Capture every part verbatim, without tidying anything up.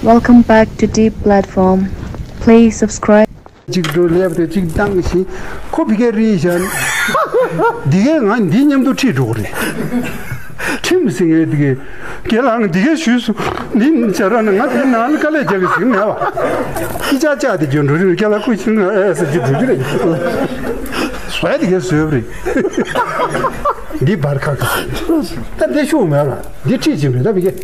Welcome back to Deep Platform. Please subscribe. གཅིག་འགྲོ་ལེབ་དེ་གཅིག་བཏང་ཞིང་ཁོ་ཕི་ཀའི་རིལ་བཞག་འདི་གས་ང་འདི་མཉམ་དུ་ཁྲིད་འགྲོ་གི་རེད། ཁྲིམས་ཟིན་ངེས་འདི་གས་རྒན་ལགས་འདི་གས་ཞུས་སོང་། འདི་བྱ་ར་ན་ང་དེ་ནང་ལ་དཀའ་ལས་རྒྱག་གི་ཟིན་མེད་བ། ཨི་ཅག་ཅག་དེ་རྒྱུན་འགྲོ་རིན་རྒན་ལགས་ཁུ་ཤིང་ཨེ་ཟེར་གྱི་འགྲོ་གི་རེད། བཟོས་དེ་གས་བཟོས་པ་རེད། འདི་བར་ཁག་གི་ད་འདི་ཤུགས་མེད་ལ་འདི་ཁྲིད་ཅིག་རེད་ད་བི་གས།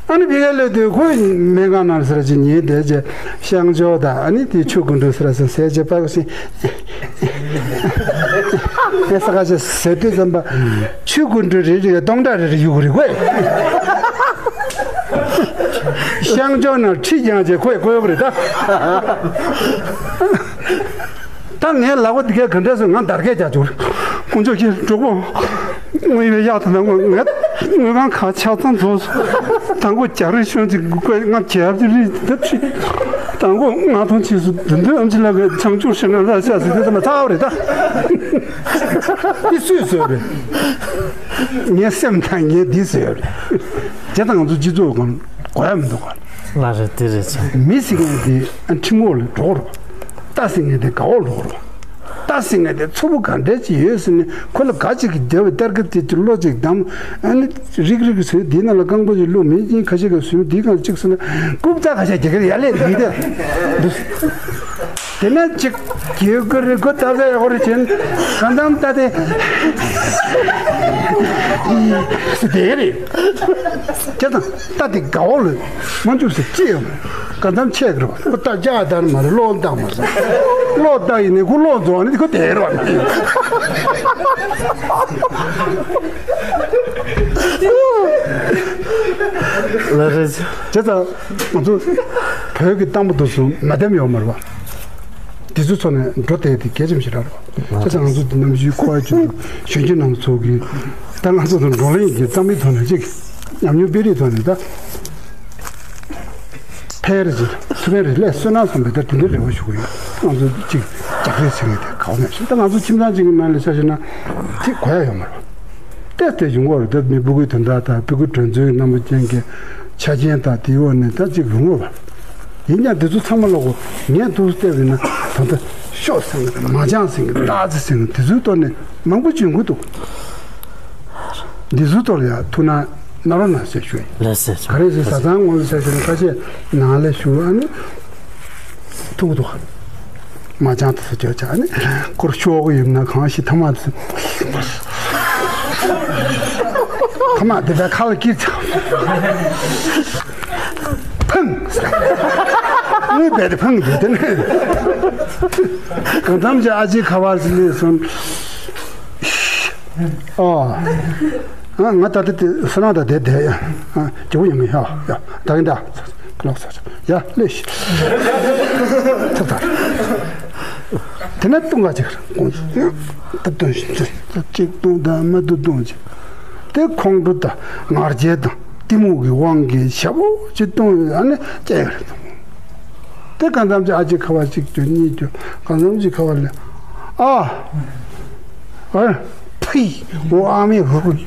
ཨ་ནི་བི་གའི་སླེབས་དུས་ཁོས་སྨན་ཁང་ནང་ཟེར་གྱི་ཉིན་དེ་རྗེས་ཤང་ཇོ་དང་ཨ་ནི་དེ་ཆུ་ཀུན་ཏུ་ཟེར་ཟེར་ཟེར་བྱས་པ་གོ་ཤིང་། ཨེ་ས་ཁ་ཆེ་ཟེར་དུས་ཙམ་པ་ཆུ་ཀུན་ཏུ་རེ་རེ་སྟོང་ཕྲག་རེ་རེ་གཡུག་རེ་གོ། ཤང་ཇོ་ནང་ཁྲིད་ཀྱང་བྱས་ཁོས་བཀོལ་བ་རེད་ད། ད་ངའི་ལག་པ་འདི་གས་ག་འདྲས་སོང་ང་འདར་གས་རྒྱག་བྱུང་། དཀོན་མཆོག་གིས་གྲོགས་པོ། དངོས་ཡོད་གཡག་དང་ནང་ངོ་ངས་དངོས་ཁང་ཁ་ཆག་ཚང་རྫོགས་སོང་། དང་པོ་རྒྱག་རེས་ཤོན་ཅིག་དགོས་ང་རྒྱལ་གྱི་རིགས་འདི་ཕྱི། དང་པོ་ང་མཐོང་ཆེས་སུ་བདུན་ལྡན་ཨམ་ཆི་ལགས་ཀྱི་བྱང་ཆུབ་ཤིང་ནང་ལ་ཤ་ཟིག་དེ་ཚང་མ་ཚར་བ་རེད་ད། འདི་སུས་བཟོས་རེད། ངའི་སེམས་དང་ངའི་འདི་བཟོས་རེད། དེ་དང་ང་ཚོ་སྤྱི་ཚོགས་གང་གོ་ཡ་མི་འདུག་ག་ལ་རེད་དེ་རེད་ཚ། མི་ཟེར་མཁན་དེ་ཁྲིམས་འགོག་ལ་འགྲོ་རོགས། རྟ་ཟེར་མཁན་དེ་དགའ་བོ་འགྲོ་རོགས། རྟ་ཟེར་མཁན་དེ་མཚོ་པོ་ག་འདྲས་ཅིག་ཡོད་ཟེར་ནས་ཁོ་ལ་ག་ཅིག་གི་རྒྱབ་པའི་གཏེར་ཁ་དེ་ཅིག་བློ་ཅིག་བསྡམས། ཨ་ནི་རིག་རིག་ཟེར་དེའི་ནང་ལ་རྐང་པ་ཅིག་བླུགས་མིན་ཅིག་ཁ་ཤས་ཀྱིས་ཟེར་དེའི་སྒང་ཅིག་ཟེར་ན་རྐུབ་རྩ་ཁ་ཤས་རྒྱག་གི་རེད་ཡ་ལས་འདི་དེ་འདུག་དེ་ནས་ཅིག་གྱེས་ཀི་རེད་ཁོ་ད་ལྟ་ཡག་པོ་རེད་བྱས་ན་གང་འཚམ་ལྟ་དེ་དེ་རེད། ཁྱེད་དང་ལྟ་དེ་དགའ་བོ་ལོས་མ་འཇུག་ཟེར་ཅི་ཡོད་མེད་གང་འཚམ་ཆད་ཀི་རེད་བ། ཁོ་ལྟ་རྒྱག་ད་ནི་མ་རེད། བློ་བཏང་མ་སོང་། བློ་བཏང་ཡིན་ནི་ཁོ་བློ་རྫོགས་ནི་ཁོ་དེ་རེད་བ། ལ་རེད། བྱས་ཙང་ང་ཚོ་བོད་ཀྱི་གཏམ་དཔེ་དེ་ཚོ་མ་བདེན་ཡོད་མ་རེད་བ། དེ་ཚོའི་ཐོག་ནས་འགྲོ་བསྡད་དེ་གལ་ཆེན་པོ་ཞིག་རེད་བ། བྱས་ཙང་ང་ཚོ་འདི་ནམ་ཞུའི་ཁོ་བ་ཆུ་གཞོན་སྐྱེས་རྣམ་ཚོ་གིས་ད་ང་ཚོ་དང་བགྲོ་གླེང་གི་རྩ་མེད་ཐོག་ནས་ཅིག་ཉམས་མྱོང་སྤེལ་རེས་ཐོག་ནས་ད་ཕལ་ཆེར་ཐུགས་ཕན་རེ་ལས་བསོད་ནམས་བསམ་པའི་ད་དེ་འདྲའི་རེ་བ་ཞུ་གི་ཡོད། ང་ཚོ་ཅིག་རྒྱག་རེས་བྱེད་མཁན་དེ་ག་བ་ནས་ཤེས། ད་ང་ཚོ་ཁྱིམ་ཚང་གཅིག་གི་ནང་ལ་ཆ་བཞག་ན་དེ་གོ་ཡ་ཡོད་མ་རེད། ཏེ་ཏེ་ཡོང་གི་རེད། ད་མི་སྤུ་གུའི་དོན་དག་དང་སྤུ་གུ་གྲོས་འཛིན་རྣམ་པ་ཅན་གྱི་ཆ་རྐྱེན་དང་དེའི་འོག་ནས་ད་ཅིག་ཡོང་གི་རེད། ཡིན་ཀྱང་དེ་ཚོ་ཚང་མ་ལ་གོ་ངས་འདུག་བལྟས་པ་ཡིན་ན་ད་ལྟ་ཤོག་ཟེར་གི་དང་མ་ཅང་ཟེར་གི་སྟག་རྩེ་ཟེར་གི་དེ་ཚོའི་ཐོག་ནས་མང་པོ་བྱུང་གི་འདུག་འདི་ཚོའི་ཐོག་ལ་ཡང་ཐུགས་སྣང་གནང་རོགས་གནང་ཞེས་ཞུ་ཡིན། ལགས་སོ། ག་རེ་ཟེར་བཟའ་ཚང་ངོ་ཟེར་ཞིང་ཁ་ཤས་ནང་ལ་ཞུ་ཨ་ནི་ཐུག་འདུག་མ་ཅང་དུ་བརྗོད་བྱ་ནི་སྐོར་ཤོག་གི་ཡིན་ན་གང་ཞིག་ཐ་མ་དུ་ཐ་མ་དེ་ད་ཁ་ལ་ཀིར་ཚ་ཕང་ངའི་བལ་དུ་ཕང་དུ་དེ་ནས་གང་འཚམ་གྱི་ཨ་ཅེ་ཁ་བར་ཟིན་ནས་སོང་། ཨོ། ང་ད་ལྟ་དེ་སོ་ན་ད་དེ་དེ་ཡ་ཇོ་བོ་ཡིན་མི་ཧ་ཡ་ད་གིན་ད། ལོག་སོང་། ཡ་ལེ་ཤི། ཐུབ་ཐར། དེ་ནས་བཏུང་ག་ཅིག་ད་བཏུང་ཞིང་ཅིག་བཏུང་དང་མ་བཏུང་བཏུང་ཅིག་དེ་ཁོང་ཁྲོ་དང་ང་རྒྱལ་དང་གཏི་མུག་གི་དབང་གིས་ཞེ་པོ་ཅིག་བཏུང་ཡོད་ཨ་ནི་སྐྱེ་ཡོད་རེད། དེ་གང་འཚམ་ཅིག་ཨ་ཅེ་ཁ་བ་གཅིག་གྱུར་གཉིས་གྱུར་གང་འཚམ་ཅིག་ཁ་བ་ལས་ཨ། ཨ། ཕི། འོ་ཨ་མའི་ཧུ་ཧུ།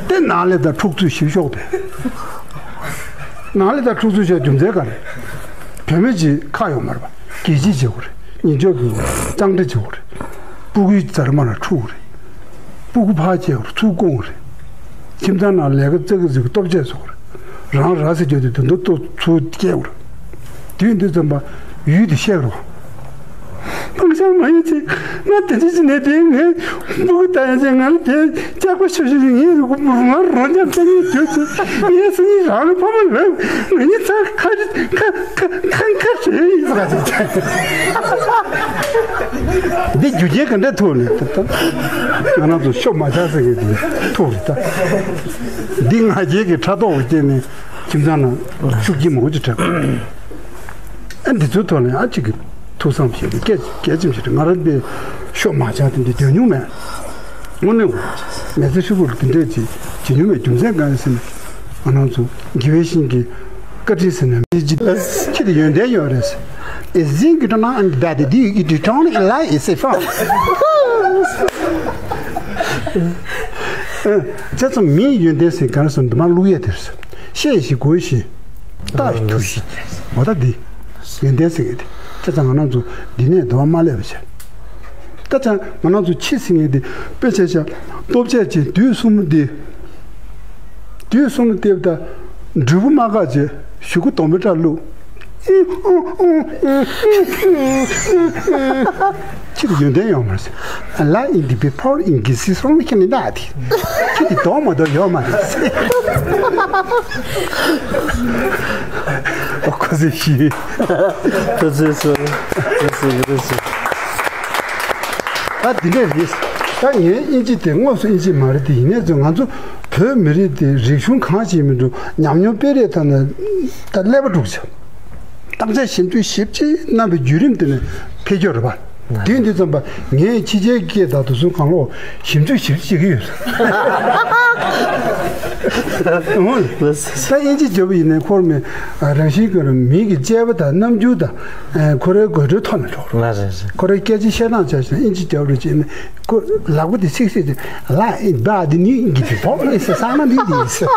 དེ་ནང་ལས་ད་འཁྲུག་རྩོད་ཞིབ་ཤོག་དེ། ནང་ལས་ད་འཁྲུག་རྩོད་བྱས་རྒྱུ་མཚན་ག་རེ། བུད་མེད་ཅིག་ཁ་ཡོད་མ་རེད་པ། རྒྱལ་སྤྱི་བྱེད་དགོས་རེད། ཉིན་ཆོག་གི་གཙང་སྦྲ་བྱེད་དགོས་རེད། སྤུ་གུའི་རྫ་མ་ལ་འཁྲུག་རེད། སྤུ་གུ་ཕར་བཅད་དགོས་རེད། ཚུར་བསྐོང་དགོས་རེད། ཁྱིམ་ཚང་ནང་ལས་ཀ་རྩ་གི་ཟིག་སྟོབས་ཆེ་བཟོ་དགོས་རེད། རང་ར་ཟེར་རྒྱུ་དེ་དོན་དུ་ཏོ་ཚུར་སྐྱེལ་དགོས་རེད། དུས་འདི་ཙམ་པ་ཡུལ་དེ་བཤད་རོགས། ཕང་ཤང་མ་ཡིན་ཚེ་ང་དེ་འདྲ་ཞིག་ནས་དེ་ངའི་སྤུ་གུ་ལྟ་ཡང་ཚེ་ང་ལ་དེ་སྐྱག་པ་ཤོར་ཤོར་ངའི་རུ་ང་རོ་འཇམ་ཅན་ནས་དུས་ཚོད་ངའི་སེམས་ཉིད་རང་ལ་ཕ་མ་ལ་ང་གཉིས་ཚ་ཁ་ཁ་ཁ་ཁ་ཁ་ཁ་ཞེས་ཡིན་ཟེར་ག་ཚོད་འདི་རྒྱུ་རྐྱེན་ག་འདྲ་ཐུག་ནས་ད་ལྟ་ང་རང་ཚོ་ཤོ་མ་ཆགས་ཟེར་གི་འདི་ཐུག་རེད་ད། འདི་ང་རྒྱལ་གྱི་ཕྲག་དོག་གི་རྐྱེན་ནས་ཁྱིམ་ཚང་ནང་ཤུགས་རྐྱེན་མང་པོ་ཅིག་འཕྲད། ཨ་འདི་ཚོའི་ཐོག་ནས་ཨ་གཅིག་གི་ཐུགས་བསམ་བཞེས་ཏེ་སྐད་ཆ་གལ་ཆེན་པོ་ཞིག་རེད། ང་རང་པའི་ཤོ་མ་ཆགས་དེ་འདི་སྡོད་མྱོང་མེད། དངོས་གནས་མེ་ཚེ་ཧྲིལ་པོར་འདི་འདྲས་ཅིག་བྱེད་མྱོང་མེད། རྒྱུ་མཚན་གང་ཡིན་ཟེར་ན་ང་རང་ཚོ་དགེ་བའི་བཤེས་གཉེན་བཀའ་དྲིན་ཟེར་ན་མི་ཅི་ཁྱེད་ཡོན་ཏན་ཡོད་རེད། Is in good on and bad do you do tone in life is a fun. ཨ། བྱས་ཙང་མིའི་ཡོན་ཏན་ཟེར་ག་རེ་ཟེར་ན་འདུག་མ་བླུག་ཡས་དེ་རེད། ཤེས་ཤིང་གོ་ཤིང་། ལྟ་ཞིང་ཐུལ་ཞིང་། འོ་ད་འདི་ཡོན་ཏན་ཟེར་གི་དེ། བྱས་ཙང་ང་རང་ཚོ་འདི་ནས་འདུག་མ་སླེབས་པ་བྱས། ད་ཅང་ང་རང་ཚོ་ཕྱི་ཟེར་མཁན་དེ་དཔེ་ཆ་བཞག་སྟོབས་ཆེ་ཆེ་དུས་གསུམ་དེ། དུས་གསུམ་དེ་ད་འབྲས་བུ་མ་བཀག་བྱས་གཞུག་གུ་དོམ་པའི་སྒྲ་བླུགས། ཁྱེད་ཡོན་ཏན་ཡོད་མ་རེད། ལ་ཨིན་དི་བི་ཕོར་ཨིན་གི་སི་སོང་ཁྱེད་ནི་ད་དེ། ཁྱེད་ཀྱི་དོག་མ་དོག་ཡོད་མ་རེད། ཨོ་ཁོ་ཚོས་ཤི། ཁོ་ཚོས་སོ། ཁོ་ཚོས་ཡོད་སོ། ད་འདི་འདྲ་རེད། ད་ངའི་ཨིན་ཇི་དེ་དངོས་སུ་ཨིན་ཇི་མ་རེད་དེ། ཡིན་ནའི་ཚོ་ང་ཚོ་བོད་མི་རིགས་དེ་རིག་གཞུང་གང་ཞིག་མི་འགྲོ། ཉམས་མྱོང་སྤེལ་རེས་ཐོག་ནས་ད་ཀླད་པ་དཀྲུགས་བྱས། བརྟག་དཔྱད་ཞིབ་འཇུག་ཞིབ་ཅིག་གནང་བའི་བརྒྱུད་རིམ་དེ་ནས་འཕེལ་རྒྱས་རེད་པ། དེ་འདི་ཙམ་པ་ངས་ཕྱི་རྒྱལ་སྐད་དང་དེ་ཚོ་གང་ལོག་ཞིབ་འཇུག་ཞིབ་བྱེད་ཀྱི་ཡོད། འོ། ད་ཨིན་ཇི་བརྗོད་པ་ཡིན་ནའི་ཁོར་མི་རང་བཞིན་གྱི་མི་གི་དཔྱད་པ་དང་རྣམ་འགྱུར་དང་ཁོ་རའི་དགོད་བྲོའི་ཐོག་ནས་འགྲོ། ལགས་རེད་རེད། ཁོ་རའི་སྐད་ཆ་བཤད་སྟངས་ཆ་བཞག་ན་ཨིན་ཇི་རྒྱབ་རུ་བྱས་ནས་ཁོ་ལག་པ་དེ་ཚིག་ཚིག་དེ་ལ་ཨིན་བ་དེ་ནི་ཨིན་གྱི་དེ་བོག་ཨིན་ཟེར་སང་ན་མི་དེ་ཨིན་ཟེར།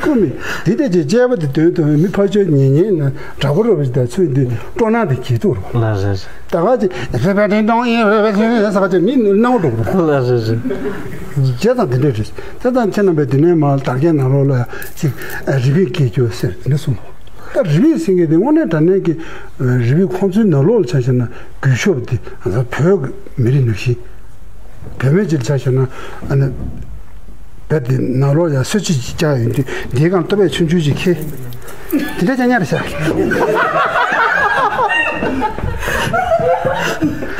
ཁོ་མི་དེ་དེ་ཅེས་དཔྱད་པ་དེ་དོན་དུ་མི་ཕར་ཕྱོགས་ཉན་ཉན་ན་དྲག་པོ་རུ་བ་དེ་ཚོས་འདི་སྤྲོ་སྣང་དེ་གྱིས་ཐུག་རུ། ལགས་རེད། ད་ག་ཅི་རེ་བ་དེ་འདོང་ཨིན་རེ་བ་དེ་ས་ག་ཅི་མི་སྣང་བ་འགྲོ་རུ། ལགས་རེད་རེད། བྱས་ཙང་དེ་འདྲ་རེད། དེ་དང་ཁྱེད་རྣམ་པས་དེ་ནས་མར་དར་རྒྱས་ནང་ལོགས་ལ་ཅིག་རི་བེད་སྐྱེ་རྒྱུ་ཟེར་དེ་འདྲ་གསུངས། ད་རི་བེད་ཟེར་མཁན་དེ་དངོས་གནས་དྲང་གནས་ཀྱི་རི་བེད་ཁོང་ཚོའི་ནང་ལོགས་ལ་ཆ་བཞག་ན་གུས་ཞབས་དེ་ང་ཚོ་བོད་ཀྱི་མི་རིགས་ནང་བཞིན། བོད་མི་ཅིག་ཆ་བཞག་ན་ཨ་ནི་བོད་དེ་ནང་ལོགས་ཡ་གསོལ་ཇ་ཅིག་བཀྱག་ཡོང་དུས་དེའི་སྒང་ལྟོ་ཕད་ཆུང་ཆུང་ཅིག་ཁྱེར། དེ་འདྲ་ཅང་ཉར་བྱ།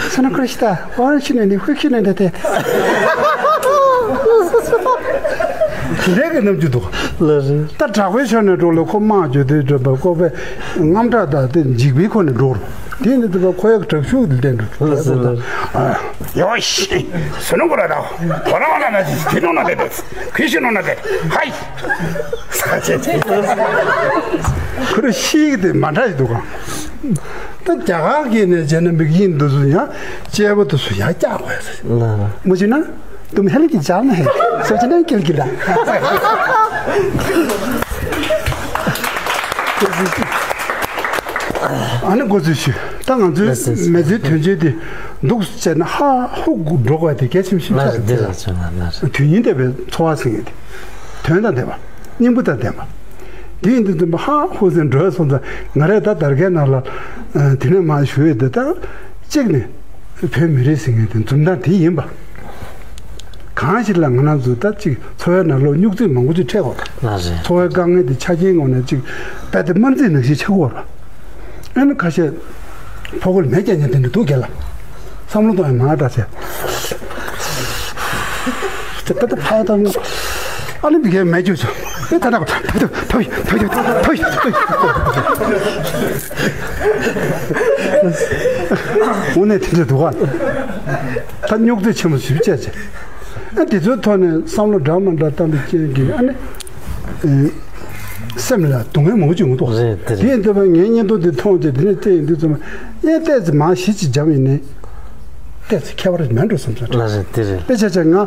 ས་ན་ཁུ་ར་ཤི་ཏ། ཨོ་ཤི་ནས་ནི་ཧུ་ཤི་ནས་འདི་དེ། དེ་འདྲའི་གི་རྣམ་འགྱུར་འདུག་ལགས་རེད། ད་དྲག་པོའི་ཕྱོགས་ནས་འགྲོ་ལ་ཁོ་དམག་རྒྱུ་དེ་འགྲོ་བ་ཁོ་པས་རྔམ་སྐྲག་དང་དེ་འཇིགས་པའི་ཁོ་ནས་འགྲོ་རུ། དེ་ནི་དེ་བ་ཁོ་ཡག་དྲག་ཤུགས་དེ་བསྟན་འགྲོ། ལགས་སོ་ལགས། ཡོ་ཤི། སུ་ནོ་གོ་ར་ད། གོ་ར་བ་ན་ན་དེ་ནོ་ན་དེ་དེ། ཁུ་ཤི་ནོ་ན་དེ། ཧའི། ས་ཆེ་ཆེ། ཁོ་ར་ཤི་གི་དེ་མ་འདྲ་ཡི་འདུག་ག་ད་རྒྱ་གར་གྱི་ནས་བྱས་ན་མིག་ཡིན་འདུག་སུ་ཡང་དཔྱད་པ་འདུག་སུ་ཡང་སྐྱག་དགོས་ཟེར། ལགས་ལགས། མ་བྱས་ན་དུམ་ཧེ་ལ་གི་ཇག་ན་ཧེ་སོ་ཅི་ན་ཀིལ་ཀིལ་ལ། ཨ་ནི་འགོ་འཛུགས་ཞུ། ད་ང་ཚོའི་ལགས་སོ། མི་ཚེའི་དོན་ཆེན་དེ་འདུག་བྱས་ན་ཧ་ཧུ་འགྲོ་དགོས་དེ་གལ་ཆེན་ཞིག་ཆགས་ཡོད། ལགས་སོ། དུས་ཡུན་འདས་པའི་འཚོ་བ་ཟེར་མཁན་དེ། དོན་དང་ལྡན་པ། སྙིང་པོ་དང་ལྡན་པ། དེ་ཡིན་དུས་ཙམ་པ་ཧ་ཧུ་ཟེར་འགྲོ་སོང་ཙང་ང་རས་ད་དར་རྒྱས་ནང་ལ་དེ་ནས་མ་ཞུ་ཡོད་དེ། ད་གཅིག་ནས་བོད་མི་རིགས་ཟེར་མཁན་དེ་འཛུམ་མདངས་དེ་ཡིན་པ། གང་ཞིག་ལ་ང་རང་ཚོ་ད་གཅིག་འཚོ་བའི་ནང་ལོགས་རྙོག་འཛིང་མང་པོ་ཅིག་འཕྲད་དགོས་པ། ལགས་རེད། འཚོ་བའི་དཀའ་ངལ་དེ་ཆ་རྐྱེན་ངོས་ནས་གཅིག་རྦད་དེ་དམར་འཛིང་ནང་བཞིན་ཆགས་ཀྱི་ཡོད་རེད། ཨ་ནི་ཁ་ཤས་ཕོ་རྒོད་མེ་རྐྱབ་མཁན་དེ་འདྲ་འདུག་རྒན་ལགས། བསམ་བློ་གཏོང་ཡ་མང་དྲགས་བྱས། ད་ད་ད་ཕ་ཡ་ད་ཨ་ནི་འདི་གའི་མེ་རྒྱུག་ཆོག་ཨེ་ད་ད་ད་ད་ད་དངོས་གནས་དེ་འདྲ་འདུག་ག་ད་རྙོག་འཛིང་ཆེན་པོ་ཞིག་བྱས་བྱས། ཨ་དེ་ཚོའི་ཐོག་ནས་བསམ་བློ་འདྲ་མ་འདྲ་བཏང་པའི་རྐྱེན་གྱིས་ཨ་ནི། ཨེ། སེམས་ལ་སྡུག་བསྔལ་མང་པོ་ཅིག་ཡོང་གི་འདུག་རེད་དེ་རེད། དེ་ཡིན་དུས་ངས་བརྙན་ཐུང་འདི་མཐོང་རྗེས་འདི་ནས་བལྟས་ཡོང་དུས་ཙམ་པ་ཡང་ཏོག་ཙམ་མར་གཞི་ཅིག་འཇམ་ཡིན་ནའི་ཏོག་ཙམ་ཁྱད་པར་མེད་འགྲོ་བསམ་སོང་། ལགས་རེད་དེ་རེད། དཔེ་ཆ་བྱས་ང་ཨ་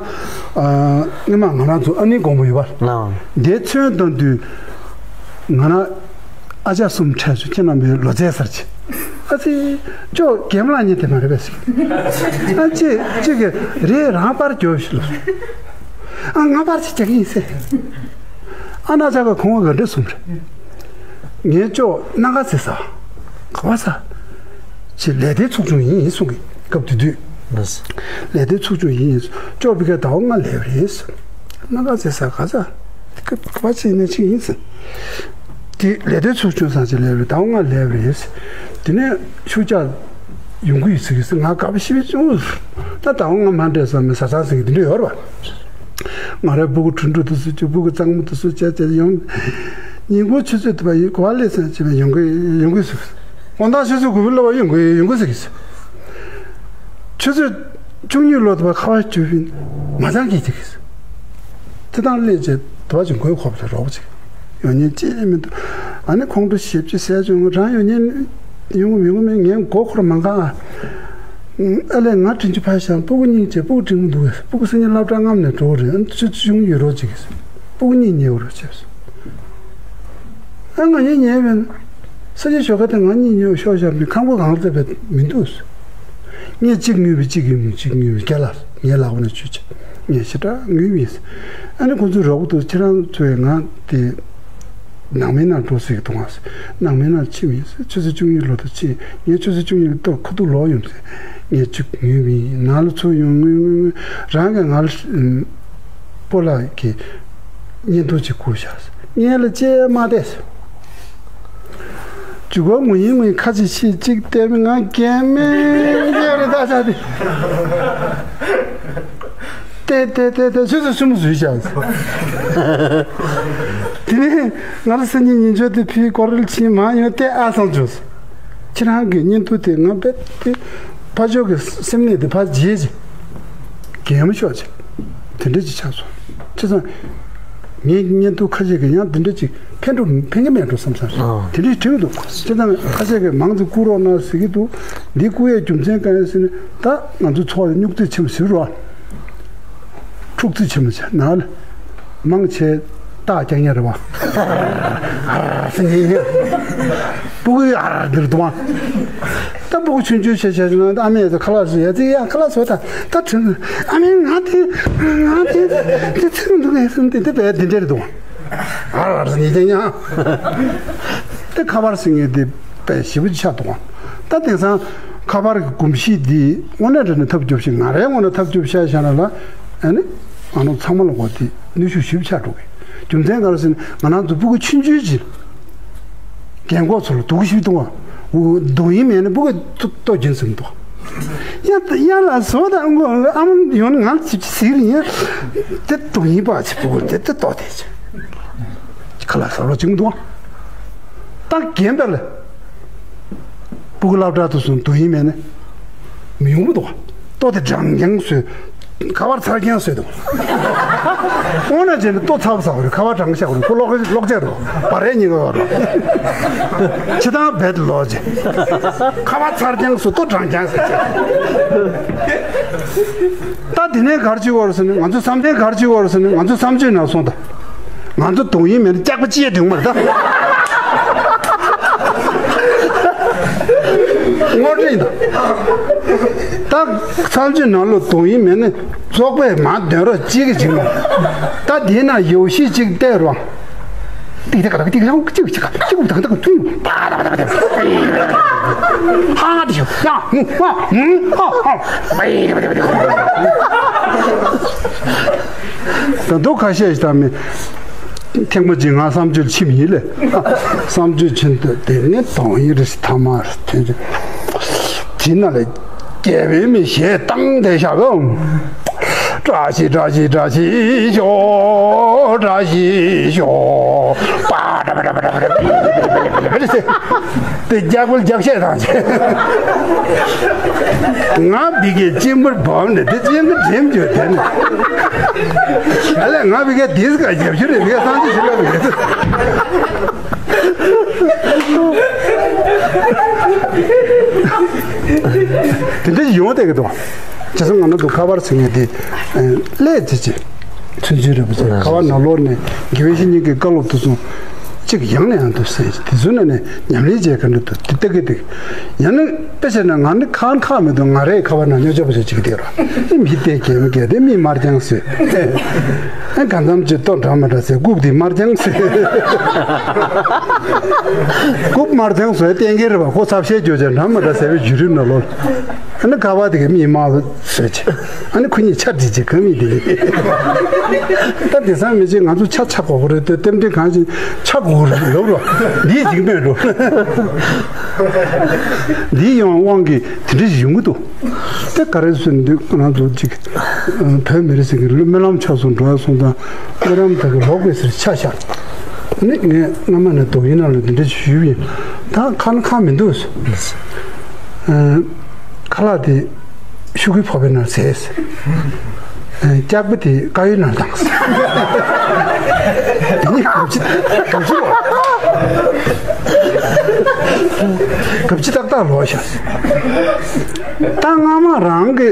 སྔོན་མ་ང་རང་ཚོ་ཨ་ནེའི་དགོང་མོ་ཡོད་པ། ལགས། འདིར་ཚོན་བཏང་དུས་ང་རང་ཨ་ཅག་གསུམ་འཕྲད་བྱུང་། ཁྱེད་རྣམ་པའི་ལོ་ཙཱའི་སར་ཅིག་ཨ་ཙི། ཅོག་རྒན་མོ་ལ་ཉེ་དེ་མ་རེད་པས་ཟེར། ཨ་ཅེ་ཅེ་གི་རེད་རང་པར་རྒྱོབ་ཤི་ལོ། ཨ་ང་པར་ཅིག་རྒྱག་གི་ཡིན་ཟེར། ཨ་ན་ཅག་ག་ཁོང་ག་འདྲ་གསུངས་རེད། ངའི་ཅོག་སྣ་ཁ་ཟེར་ས། ག་བ་ས། ཅེ་ལས་སྡེའི་ཚོགས་ཆུང་ཡིན་གསུང་གི་སྐབས་དེ་དུས། ལས་སྡེའི་ཚོགས་ཆུང་ཡིན། ཅོག་བི་ག་ཟླ་བ་ལྔ་ལས་པ་རེད་ཟེར། སྣ་ཁ་ཟེར་ས་ག་ས། ག་བ་ཅིག་ཡིན་ན་ཅིག་ཡིན་ཟེར། དེ་ལས་དོན་ཚོགས་ཆུང་སང་ཅིག་ལས་པ་རེད། ཟླ་བ་ལྔ་ལས་པ་རེད། དེ་ནས་ཤུགས་ཆག་ཡོང་གི་ཡོད་ཟེར་གི་ཟེར། ང་དགའ་པོ་ཞེ་པོ་བྱུང་། ད་ཟླ་བ་ལྔ་མ་འདྲེས་ས་མི་ཟ་ཚང་ཟེར་གི་དེ་འདྲ་ཡོད་རེད་པ། ང་རའི་སྤུ་གུ་དྲུང་དྲུང་དུ་སུ་གཅིག་སྤུ་གུ་གཙང་མ་དུ་སུ་བྱས་བྱས་ཡོང་། ཉིན་གུང་ཆུ་ཚོད་དུ་བ་ཡི་གོ་བ་ལས་སང་ཅིག་ཡོང་གི་ཡོང་གི་ཟེར། དགོང་དག་ཆུ་ཚོད་དགུ་པའི་ལོ་བ་ཡོང་གི་ཡོང་གི་ཟེར་གི་ཟེར། ཆུ་ཚོད་བཅུ་གཉིས་ལོ་དུ་བ་ཁ་བ་ཆུ་བིན་མ་ཚང་གི་ཅིག་གི་ཟེར། དེ་དང་སླེབས་རྗེས་དུ་བ་ཅིག་མགོའི་ཁོག་པ་ལ་རོགས་ཅིག་ཡོང་ཉེན་ཅི་མི་འདུག་ཨ་ནི་ཁོང་ཁྲོ་ཞེ་པོ་ཅིག་ཟས་བྱུང་རང་ཡོང་ཉེན་ཡོང་གི་མི་ཡོང་གི་མེད། ངའི་མགོ་འཁོར་མ་འགའ། ཨ་ལས། ང་དྲིན་ཆུ་ཕར་བཞག། སྤུ་གུ་གཉིས་བྱས། སྤུ་གུ་འགྲིག་མི་འདུག་གས། སྤུ་གུ་སང་ཉིན་སློབ་གྲྭ་སྔ་མ་ནས་འགྲོ་གི་རེད། ཨ་ནི་ཆུ་ཆུང་ཡོད་རོགས་བྱེད་གས། སྤུ་གུ་གཉིས་ཉལ་རོགས་བྱས། ཨ་ང་གཉིས་ཉལ་བས་ན། ས་ཆ་ཞོགས་ཀ་དེ་ང་གཉིས་ཉལ་ཤོག་བཞག་པའི་ཁང་པ་གང་ལ་བསྡད་པས་མི་འདུག། ངས་གཅིག་ངུས་པའི་གཅིག་གིས་མི་གཅིག་ངུས་པའི་རྒྱ་ལ་ངའི་ལག་པ་ནས་ཆུ་ཆད། ངས་ཞེ་དྲག་ངུས་མིན། ཨ་ནི་ཁོ་ཚོས་རོགས་པ་འདུག། ཁྱེད་རང་ཚོས་ང་དེ། ནང་མི་ནང་འགྲོ་ཟེར་གི་འདུག་ཨང་ཟེར། ནང་མི་ནང་ཕྱིན་མིན་ཟེར། ཆུ་ཚོད་བཅུ་གཉིས་ལོ་དུ་ཕྱིན། ངས་ཆུ་ཚོད་བཅུ་གཉིས་ལ་ལྟོས། ཁ་ཐུག་ལོག་ཡོང་ཟེར། ངས་ཅིག་ངུས་མིན། ནང་ལ་ཚུར་ཡོང་ངུས་ངུས་ངུས། རང་གིས་ང་ལ་ཨུམ། སྤོ་ལགས་ཀྱི་བརྙན་ཐུང་ཅིག་བསྐུར་བཞག་ཟེར། ངས་ལ་ཅེས་མ་བལྟས་ཟེར། འཇུག་པ་ངུ་ཡིན་ངུ་ཡིན། ཁ་ཅིག་ཕྱིས་ཅིག་བལྟས་མིན། ང་རྒན་མིན་རྒན་རེད། ད་ཆ་དེ། ཏེ་ཏེ་ཏེ་ཏེ། ཆུ་ཚོད་གསུམ་བཟོས་བཞག་ཟེར། དེ་ནས་ང་ལ་སང་ཉིན་ཉིན་ཆོག་དེ་ཕུལ། སྐོར་ར་ཕྱིན། མར་ཡོང་། ཏེ་ཨ་སང་བྱུང་ཟེར། ཁྱེད་རང་གི་བརྙན་ཐུང་དེ་ང་རྦད་དེ་ཕར་ཕྱོགས་ཀྱི་སེམས་ནད་དེ་ཕར་བརྗེད་ཅིག། རྒན་མོ་ཤོག་ཅིག། དེ་འདྲ་ཅིག་ཆགས་སོང་། བྱས་ཙང་། ངའི་བརྙན་ཐུང་ཁ་ཤས་ཀྱིས་ཡང་དེ་འདྲ་ཅིག་ཕན་འགྲོ་ཕན་གྱི་མེད་འགྲོ་བསམ་བསམ་རེད། ཨ། དེ་འདྲ་ཞིག་བྲིས་འདུག། བྱས་ཙང་ཁ་ཤས་ཀྱིས་མང་ཙམ་བསྐུར་རོགས་གནང་ཟེར་གྱི་འདུག། འདི་བསྐུར་ཡའི་རྒྱུ་མཚན་གང་ཡིན་ཟེར་ན། ད་ང་ཚོ་ཚོགས་ཡོད་སྨྱུག་རྩེ་ཆེན་མོ་ཟེར་རོ། འཁྲུག་རྩེ་ཆེན་མོ་ཟེར་ན་ལ། མང་ཆེ་རྟགས་རྐྱང་ཡ་རེད་བ། ཨར་ཟེར་ངེས། སྤུ་གུའི་ཨར་འདིར་འདུག་བ། ད་སྤུ་གུ་ཆུང་ཆུང་བྱས་བྱས་ན། ཨ་མས་ཚོ་ཁ་ལག་བཟོ་ཡ་ཚིག་ཡ་ཁ་ལག་བཟོ། ད་ད་དྲན། ཨ་མས་ང་དེ་ང་དེ་དེ་ཚིག་འདུག་ངས་ཟིན་དེ་དེ་བས་འདི་འདྲར་འདུག། ཨར་ཨར་ཟེར་ངེས་ཀྱང་ཡང་། དེ་ཁ་པར་ཟེར་ངེས་དེ་བས་ཞིབ་པོ་ཆགས་འདུག་བ། ད་དེང་སང་ཁ་པར་གྱི་གོམས་གཤིས་འདི་དངོས་གནས་དྲང་གནས་ཐབས་སྐྱོ་ཞིག། ང་རའི་ངོས་ནས་ཐབས་སྐྱོ་ཤ་ཤ་ན་ལ། ཨ་ནི་ང་རང་ཚང་མ་ལ་གོ་དེ་ནུས་ཤུགས་ཞིབ་ཆགས་འགྲོ་གི། རྒྱུ་མཚན་ག་རེ་ཟེར་ན། ང་རང་ཚོ་སྤུ་གུ་ཆུང་ཆུང་ཅིག་རྒན་གོག་ཚོ་ལ་སྡུག་ཞིབ་གཏོང་བ། འུ་སྡུག་ཡིན་མེད་ན་སྤུ་གུ་ལྟོ་ལྟོ་རྒྱུན་ཟིན་འདུག། ཡ་ཡ་ལ་བཟོ་དང་ངོ་ཨ་མ་ཡོང་ང་ཅིག་ཟིག་ཡིན། དེ་སྡུག་ཡིན་པ་ཅིག་སྤུ་གུ་དེ་དེ་ལྟོ་དེ་ཅིག་ཁ་ལག་ཟ་རོགས་ཅིག་འདུག། ད་རྒན་པ་ལ། སྤུ་གུ་སློབ་གྲྭ་དུ་སོང་དུ་ཡིན་མེད་ན། མི་ཡོང་མི་འདུག། ལྟོ་དེ་འགྲངས་རྐྱང་བཟོས། ཁ་པར་ཚར་རྐྱང་བཟོས་འདུག། འོ་ན་བྱས་ནས་ལྟོ་ཚར་བ་ཟ་བ་རེད། ཁ་པར་འགྲངས་བཞག་པ་རེད། ཁོ་ལོག་ལོག་ཅག་རེད། བ་རེད་ཉིན་ག་བ་རེད། ཆེ་ཐང་བེད་ལོག་ཅེ། ཁ་པར་ཚར་རྐྱང་བཟོས། ལྟོ་འགྲངས་རྐྱང་ཟེར་ཅེ། ད་དེ་ནས་གར་བྱེད་བར་སོང་ནས། ང་ཚོ་བསམ་གཏན་གར་བྱེད་བར་སོང་ནས། ང་ཚོ་བསམ་སྤྱོད་ནང་སོང་ད། ང་ཚོ་དུང་ཡིན་མིན་སྐྱག་པ་ཅི་ཡང་འདུག་མ་རེད་ད། ངོ་སྤྲོད་ཡིན་ད། ད་བསམ་སྤྱོད་ནང་ལོ་དུང་ཡིན་མིན་ནི་བཙོག་པས་མ་འདོན་རོགས་ཅི་གི་བྱིང་མ། ད་དེ་ན་ཡོ་ཤི་ཅིག་བལྟས་རོགས། ཏིག་ཏག་ཏག་ཏིག་ལང་ཅིག་ཅིག་ཅིག་ཏག་ཏག་ཏུ་པ་ཏག་ཏག་ཏུ། ཧ་ཏི་ཤོ་ཡ་ཧུ་ཧ་ཧུ་ཧ་ཧ། ད་དུང་ཁ་ཤས་ཤིག་ད་མི། ཐེངས་མ་གཅིག་ང་བསམ་སྤྱོད་ཕྱིན་ཡིན་ལེ། བསམ་སྤྱོད་ཕྱིན་དུས་དེ་ནི་དོན་ཡིན་རེད། ཐ་མ་རེད་དེ། དེ་ན་ལས་རྒྱལ་བའི་མི་ཞེས་བཏང་བསྡད་བཞག་གམ། བཀྲ་ཤིས་བཀྲ་ཤིས་བཀྲ་ཤིས་ཤོག། བཀྲ་ཤིས་ཤོག། པ་ཏྲ་པ་ཏྲ་པ་ཏྲ་པ་ཏྲ། དེ་རྒྱག་པ་རྒྱག་བཤད་དང་བྱས། ང་བི་གའི་གཅིན་པར་བབས་ནས་དེ་གཅིན་པར་འགྲིམ་བྱོས་དེ་ནི། ཨ་ལས། ང་བི་གའི་དིས་ག་རྒྱབ་ཤུ་རེད། བི་གའི་སང་ཅི་ཞིག་ལབ་རེད། དེ་འདྲ་ཡོང་བསྡད་ཀྱི་འདུག། བྱས་ཙང་ང་ནི་འདུག། ཁ་པར་ཟེར་མཁན་དེ་ཀླད་དེ་ཅི། ཚུན་ཚོད་རེད་པ་ཚེ། ཁ་པར་ནང་ལོགས་ནས་དགེ་བའི་བཤེས་གཉེན་གྱི་བཀའ་སློབ་དེ་ཚོ་གཅིག་ཡང་ནས་ཡང་དུ་གསན། དེ་ཚོའི་ནང་ནས་ཉམས་ལེན་བྱེད་ག་འདྲ་འདུག། དེ་ལྟ་གི་འདུག། ཡང་ན་དཔེ་བྱས་ན་ང་ནི་ཁག་ཁག་མི་འདུག། ང་རའི་ཁ་པར་ནང་སྨྱོ་ཆ་པོ་ཆ་གཅིག་བསྡད་རོགས། ཨེ་མི་བལྟས། གད་མོ་བགད་དེ་མི་དམར་རྐྱང་བཟོས། ཨེ་གང་འཚམ་ཅིག་ལྟོ་འགྲངས་མ་འདྲ་ཟེར། རྐུབ་དེ་དམར་རྐྱང་བཟོས། རྐུབ་དམར་རྐྱང་བཟོས་བསྟན་གྱི་རེད་པ། ཁོ་ཚབ་བཤད་རྒྱུ་ཅན་འགྲངས་མ་འདྲ་ཟེར་བའི་བརྒྱུད་རིམ་ནང་ལོགས། ཨ་ནི་ཁ་པར་དེ་ག་མི་དམར་བཟོས་བྱས། ཨ་ནི་ཁོ་གཉིས་ཆ་འདྲིས་བྱས། གང་མི་དེ་ད་དེང་སང་མི་ཅིག་ང་ཚོ་ཆ་ཆ་དགོས་ཀྱི་རེད་དེ། རྟེན་འབྲེལ་གང་ཞིག་ཆ་དགོས་ཀྱི་རེད་ལབ་རོགས། འདིའི་འཇིགས་པས་འགྲོ། འདིའི་ཡང་དབང་གིས་དེ་འདྲ་ཞིག་ཡོང་གི་འདུག། དེ་ག་རེ་ཟེར་འདུག། ང་ཚོ་ཅིག་བོད་མི་རིགས་ཟེར་གི་སྨོན་ལམ་ཆགས་སོང་འགྲོ་ཡ་སོང་ཙང་། སྨོན་ལམ་དག་གི་ལོག་པའི་ཟེར་ཆ་བཞག་ནི། ངས་སྔ་མ་ནས་དོ་ཡིན་ན་ལ་འདི་འདྲ་ཞུས་ཡིན། ད་ཁ་ན་ཁ་མི་འདུག། ཨ། ཁ་ལག་དེ་ཤུ་གུའི་ཕོར་པའི་ནང་ཟས། ཨ། སྐྱག་པ་དེ་དཀར་ཡོལ་ནང་བཏང་། དེ་ནི་གོམས་གཤིས་གོམས་གཤིས་རོགས། རབ་ཅི་ཏག་ཏག་ལོག་ཤག་ད་སྔ་མ་རང་གི་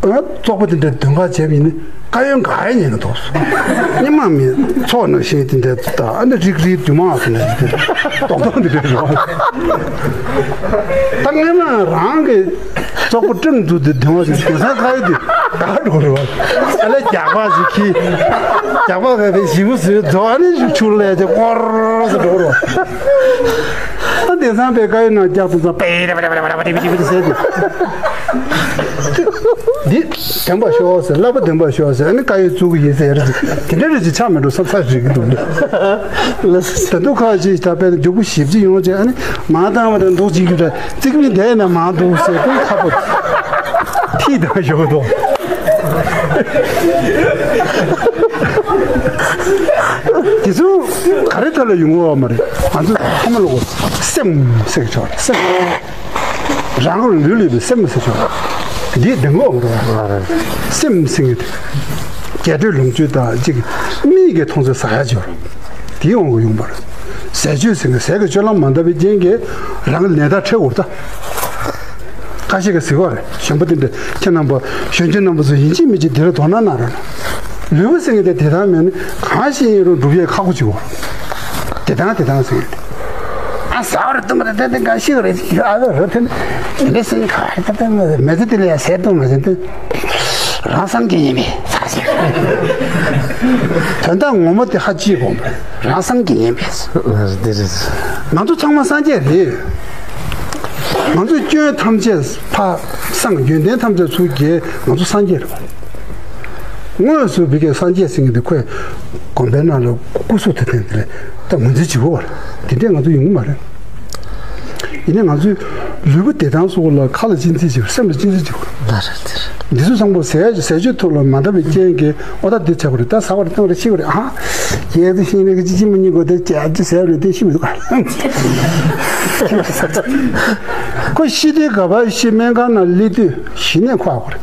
ཨ་བཙོག་པ་དེ་འདྲ་དོན་ཁ་བྱས་པ་ཡིན་ན་བཀའ་ཡོན་ག་ཡ་ཉན་གི་འདུག་སྙན་མ་མི་ཚོགས་ནང་བཞིན་དེ་འདྲ་ད་ཨ་ནི་རིག་རིག་དུ་མ་ཟེར་ནས་དེ་རྡོག་རྡོག་འདི་འདྲ་རེད་བ། ད་སྔ་མ་རང་གི་བཙོག་པ་སྤྲང་འདུག་དེ་དོན་ཁ་ཞིག་དེང་སང་བཀའ་ཡོན་དེ་ག་འགྲོ་རེད་བ། ཨ་ལས་རྒྱག་པ་ཞིག་གིས་རྒྱག་པ་ག་བའི་ཞིབ་པོ་བཟོས་རྫོགས་ཨ་ནི་ཞིག་ཆུར་ལས་དེ་སྐོར་ཟེར་འགྲོ་རེད་བ། ཨ་དེང་སང་པའི་བཀའ་ཡོན་ནང་རྒྱག་དུས་ཙང་པེ་རེ་པེ་རེ་པེ་རེ་པེ་རེ་པེ་རེ་ཟེར་ཏེ། འདི་བདེན་པ་ཤོག་ཟེར་བསླབ་པ་བདེན་པ་ཤོག་ཟེར་ཨ་ནི་བཀའ་ཡོན་བཙུགས་ཀྱི་ཡིན་ཟེར་རེད། དེ་འདྲ་རེད་ཅེས་ཆགས་མི་འགྲོ་བསམ་ས་རེད་ཀྱི་འདུག་ལ། ད་དུང་ཁ་ཅིག་ད་པས་མགྱོགས་པོ་ཞིབ་ཅིག་ཡོང་ཅེས་ཨ་ནི་མ་བཏང་བ་དང་འདུག་ཅིག་གི་རྩིག་མི་འདས་ན་མ་འདུག་ཟེར་ཀུན་ཁ་པོ་ཐིག་དང་ཞོག་འདུག་དེ་ཚོ་ག་རེ་ཐད་ལ་ཡོང་བ་མ་རེད། ང་ཚོ་ཐ་མ་ལོག་སེམས་ཟེར་གི་ཆོག་རེད་སེམས། རང་ལུས་ལུས་པའི་སེམས་ཟེར་ཆོག་རེད། འདི་བདེན་གོ་མ་རེད། སེམས་ཟེར་གི་རྒྱས་སྤྲོས་ལོངས་སྤྱོད་དང་གཅིག་མིག་གི་མཐོང་ཚུལ་ཟ་ཡ་ཆོག་རེད། དེའི་དབང་གིས་ཡོང་བ་རེད། ཟས་སྤྱོད་ཟེར་གི་ཟས་ཀྱི་སྤྱོད་ལམ་མ་འདང་བའི་རྐྱེན་གྱིས་རང་གི་ནད་རྟགས་འཕྲད་འོར་ད། ཁ་ཤས་ཀྱིས་ཟེར་བ་རེད། གཞོན་པ་དེ་འདྲ་ཁྱེད་རྣམ་པ་གཞོན་སྐྱེས་རྣམ་པ་ཚོ་ཡིན་གཅིག་མིན་གཅིག་འདི་ལ་དོ་སྣང་གནང་རོགས་གནང་། ལུས་པོ་ཟེར་མཁན་དེ་དེ་ལྟར་མེད་ན་གང་ཞིག་ཡིན་རུང་སྒྲུབ་ཡས་ཁག་པོ་ཅིག་འོང་། དེ་དང་དེ་དང་ཟེར་མཁན་དེ། ཨ་ཟ་བ་རེད་བཏུང་བ་རེད་དེ་དེ་གང་ཤེས་རེད། ཨ་ཟ་རེད་དེ་དེ་འདྲ་ཟེར་མཁན་ག་རེ་དེ་དེ་མེད་ཚེ་དེ་ལ་ཡང་ཟས་བཏུང་མ་ཟེར་དེ། རང་སངས་རྒྱས་ཡིན་པས་ཟ་ཟེར། དོན་དག་ངོ་མ་དེ་ཧ་ཅི་དགོངས་པ་རེད། རང་སངས་རྒྱས་ཡིན་པས། དེ་རེད། ང་ཚོ་ཚང་མ་སངས་རྒྱས་རེད། ང་ཚོའི་སྐྱོན་ཐམས་ཅད་ཕར་སངས། ཡོན་ཏན་ཐམས་ཅད་ཚུར་རྒྱས། ང་ཚོ་སངས་རྒྱས་རེད་པ། དངོས་སུ་བི་ཀའི་སངས་རྒྱས་ཟེར་མཁན་དེ་ཁོས་དགོན་པའི་ནང་ལ་སྐུ་གཟུགས་དེ་བསྟན་དེ་ལས་ད་ངོས་འཛིན་བྱེད་དགོས་པ་རེད། དེ་འདྲས་ང་ཚོ་ཡོང་གི་མ་རེད། ཡིན་ནའི་ང་ཚོའི་ལུས་པོ་བདེ་ཐང་སོགས་ལ་ཁ་ལ་གཅེས་འཛིན་བྱེད་དགོས། སེམས་ལ་གཅེས་འཛིན་བྱེད་དགོས། ལ་རེད་དེ་རེད། འདི་ཚོ་ཚང་པོ་ཟས་ཟས་སྤྱོད་ཐོག་ལ་མ་འདང་བའི་རྐྱེན་གྱིས་ཨོ་ད་འདི་བྱ་དགོས་རེད། ད་ཟ་བ་རེད་བཏུང་བ་རེད་ཤི་བ་རེད། ཨ་ཡས་དེ་ཤི་ནས་ཀྱི་ཅི་ཅི་མི་ཉིད་དགོས་དེ་ཅི་ཨ་ཅི་ཟས་རེད་དེ་ཤི་མི་འདུག་ཁོ་ཤི་དུས་ག་པར་ཤི། སྨན་ཁང་ནང་སླེབས་དུས་ཤི་ནས་ཁོ་ཨ་ཁོ་རེད།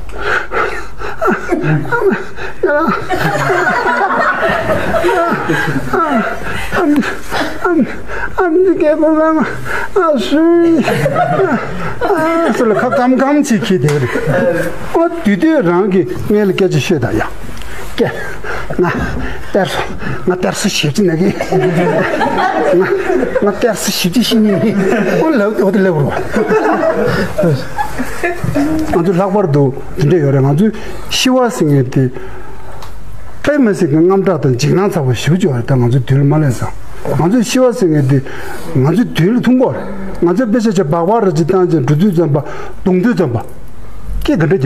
ཨ་འདི་རྒྱལ་པོ་ལ་ཨ་སུའི་ཨ་སུ་ལ་ཁ་སྐམ་སྐམ་ཅིག་ཁྱེར་དེ་རེད། ཨོ་དུས་དུས་རང་གི་སྔས་ལ་སྐད་ཆ་ཤོད་དང་ཡ། ཀྱེ། ང་དཔེར་ང་དཔེར་བཞི་བཅུ་ན་གི། ང་ང་དཔེར་བཞི་བཅུ་ཤི་ཉིན་ནི། ཨོ་ལབ་ཨོ་དེ་ལབ་རོ། ང་ཚོ་ལྷག་པར་དུ་དེ་འདྲ་ཡོད་རེད། ང་ཚོའི་ཤི་བ་ཟེར་མཁན་དེ། དཔེ་མི་སྲིད་ཀྱི་དངངས་སྐྲག་དང་འཇིགས་སྣང་ཚ་པོ་ཞེ་པོ་ཅིག་ཡོད་རེད། ད་ང་ཚོའི་དུས་ལ་མ་སླེབས་ཙང་། ང་ཚོའི་ཤི་བ་ཟེར་མཁན་དེ་ང་ཚོའི་དུས་ལ་ཐུག་གི་རེད། ང་ཚོའི་དཔེ་ཆ་ཆ་སྦག་སྦག་ར་ཅིག་བཏང་ཅིང་འགྲོ་དུས་ཙམ་པ་གདོང་དུས་ཙམ་པ། སྐད་ག་འདྲ་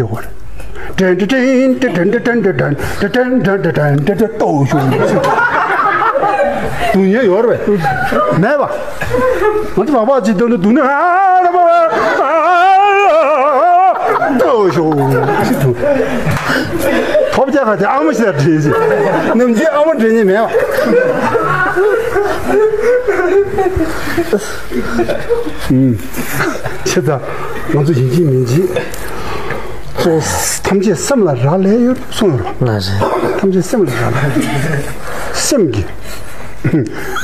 རྒྱག་གི་རེད། ཏྲན་ཏྲ་ཏྲན་ཏྲ་ཏྲན་ཏྲ་ཏྲན་ཏྲ་ཏྲན་ཏྲ་ཏྲན་ཏྲ་ཏྲན་ཏྲ་ཏོ་ཞུ། སྡུག་བསྔལ་ཡོད་རེད་པས། མེད་པ། ང་ཚོ་སྦག་སྦག་ཅིག་བཏང་ནས་སྡུག་ནས་ཨ་ལ་མ་ཨ་ཏོ་ཞུ། ཐོབ་རྒྱག་ག་དེ་ཨ་མ་ཞིག་ལ་དྲན་ཞིག་ནམ་རྒྱུན་ཨ་མ་དྲན་ཉེ་མེད་པ། ཨུམ། ཆེ་ད། ང་ཚོ་ཡིན་གཅིག་མིན་གཅིག་ཚོ་ཐམས་ཅད་སེམས་ལ་རག་ལས་ཡོད་གསུངས་ཡོད་རེད། ལ་རེད། ཐམས་ཅད་སེམས་ལ་རག་ལས་ཡོད། སེམས་ཀྱི་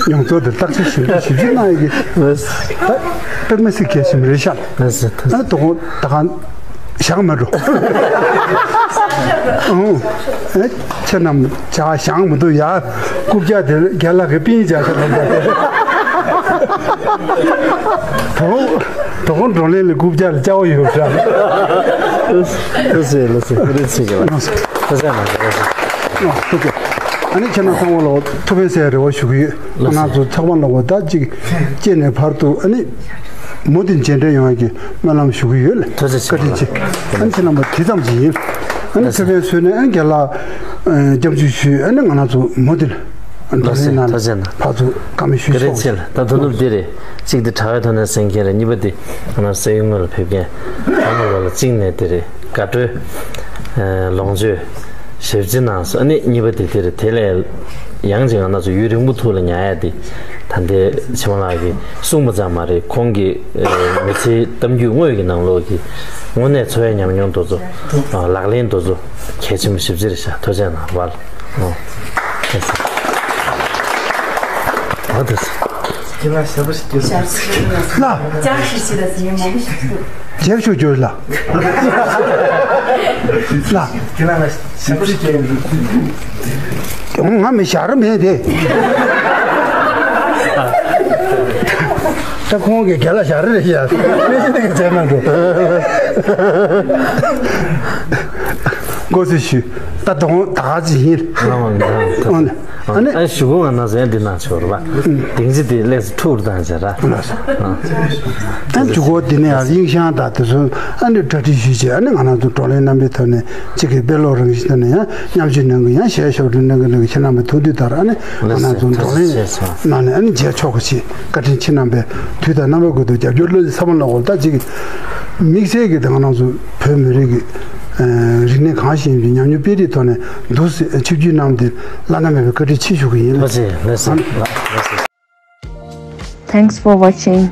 མྱོང་ཚོར་དེ་བརྟག་དཔྱད་ཞིབ་འཇུག་ཞིབ་འཇུག་གནང་ཡི་གི། ལ་རེད། ད་དཔེ་མི་སྲིད་གལ་ཆེན་པོ་རེད་ཤག་ལ་རེད། ཨ་ནི་དོ་དགོང་ད་གང་བཞག་མ་འགྲོ། ཨང་། ཨེ། ཁྱེད་རྣམས་ཇ་བཞེངས་མི་འདུག་ཡ། རྐུབ་བཀྱག་དེ་རྒན་ལགས་ཀྱི་པིན་བྱ་ཤ་ལ་འདུག་སྟེ། དོ་དོ་དགོང་བགྲོ་གླེང་ལ་རྐུབ་བཀྱག་ལ་སྐྱ་བོ་ཡོད་འདྲ། ལགས་སེ་ལགས་སེ། ཨ་ནི་ཁྱེད་རྣམས་ཚང་མ་ལ་ཐུགས་ཕན་གསོས་རེ་བ་ཞུ་གི་ཡོད། ང་རང་ཚོ་ཚོགས་པ་ནང་ལ་ད་ཅིག་སྐྱེས་ནས་བར་དུ་ཨ་ནི། མུ་མཐུད་མཇལ་འཕྲད་ཡོང་ཡག་གི་སྨོན་ལམ་ཞུ་གི་ཡོད་ལ། ཐུགས་རྗེ་ཆེ། བཀའ་དྲིན་ཆེ། ཨ་ནི་ཁྱེད་རྣམ་པ་དེ་ཙམ་ཞིག་ཡིན། ཨ་ནི་ཐུགས་ཕན་གསོས་ནས་ཨ་ནི་རྒན་ལགས་སྐྱབས་འཇུག་ཞུས། ཨ་ནི་ང་རང་ཚོ་མུ་མཐུད་འགྲོ་ལེན་གནང་ནས་ཕར་ཚུར་བཀའ་མོལ་ཞུས་ཆོག་གི་རེད། ཆེ་ལ་ད་དོ་ནུབ་འདི་རེད། གཅིག་དེ་དྲ་བའི་ཐོག་ནས་གསན་མཁན་རེད། གཉིས་པ་དེ་ང་རང་སའི་ངོས་ལ་ཕེབས་མཁན་ཚང་མ་ལོ་ལ་གཅིག་ནས་དེ་རེད། དགའ་སྤྲོའི་ལོངས་སྤྱོད་ཞེ་པོ་ཅིག་གནང་སོང་། ཨ་ནི་གཉིས་པ་དེ་དེ་རེད། དེ་ལས་ཡང་ཅིག་ང་རང་ཚོ་ཡུན་རིང་པོ་ཐུགས་ལ་ཉར་ཡ་དེ་ད་ལྟའི་ཕྱི་མ་ལགས་ཀྱིས་གསུངས་པ་ཙམ་མ་རེད། ཁོང་གི་མི་ཚེའི་གཏམ་རྒྱུད་དངོས་ཀྱི་ནང་ལོགས་ཀྱི་དངོས་གནས་འཚོ་བའི་ཉམས་མྱོང་དེ་ཚོ་ལག་ལེན་དེ་ཚོ་གལ་ཆེན་པོ་ཞེ་པོ་ཅིག་རེད་ཤག་ཐུགས་རྗེ་གནང་བ་ལ། ཨོ། ཨོ་དེ་ཚོ། ཁྱེད་རང་ཞབས་ཕྱི་སྐྱོན། ལ། ལྕགས་ཤིག་ཤིག་ལ་ཟིན་མོ་མི་ཤིག་ཤིག་རྒྱབ་ཤུགས་སྐྱོན་ལ། ལ། ཁྱེད་རང་ཞབས་ཕྱི་སྐྱོན། ང་མི་ཞར་མེད་དེ། ད་ཁོང་གི་རྒན་ལགས་ཞར་རེད་ཤག་མི་ཤེས་ནི་གི་མཛད་མ་འགྲོ། འགོ་ཚུགས་ཞུ། ད་དོང་ད་ག་ཅི་ཡིན། ཨ་ནི། ཨ་ནི། ཨ་ཞུ་གུ་ང་ན་ཟན་འདི་ན་ཆོར་བ། སྡིངས་ཆ་དེ་ལས་སུ་ཐུར་དང་ཟེར་ར། ཨ་ཞུ་གུ་འདི་ནས་ཡང་དབྱིངས་ཤང་དང་དེ་ཚོ་ཨ་ནི་གྲ་སྒྲིག་ཞུས་བྱས། ཨ་ནི་ང་རང་ཚོ་བགྲོ་གླེང་རྣམ་པའི་ཐོག་ནས་གཅིག་གི་དཔེ་ཀློག་རང་བཞིན་ཐོག་ནས་ཡང་མཉམ་ཞུགས་གནང་གི། ཡང་གཞས་ཤོག་སྒྲིག་གནང་གི་གནང་གི། ཁྱེད་རྣམ་པའི་ཐུགས་འདུན་ལྟར་ཨ་ནི་ང་རང་ཚོ་བགྲོ་གླེང་གནང་ནས་ཨ་ནི་མཇལ་ཆོག་གི་ཞེས་བཀའ་དྲིན་ཆེ། རྣམ་པའི་དུས་དང་རྣམ་པ་ཀུན་ཏུ་རྒྱབ་སྐྱོར་བློ་གི་ཚ་མ་ལ་འོར། ད་གཅིག་གི་དམིགས་བསལ་གྱི་ད་ང་རང་ཚོ་བོད་མི་རིགས་ཀྱི་རིག་གནས་གང་ཞིག་ཡིན་པའི་ཉམས་མྱོང་སྤེལ་རེས་ཐོག་ནས་འདུག་སེ་ཆིབས་བསྒྱུར་གནང་སྟེ་བླ་ན་མེད་པའི་བཀའ་དྲིན་ཆེ་ཞུ་གི་ཡིན། ལགས་སེ། ལགས་སེ། Thanks for watching.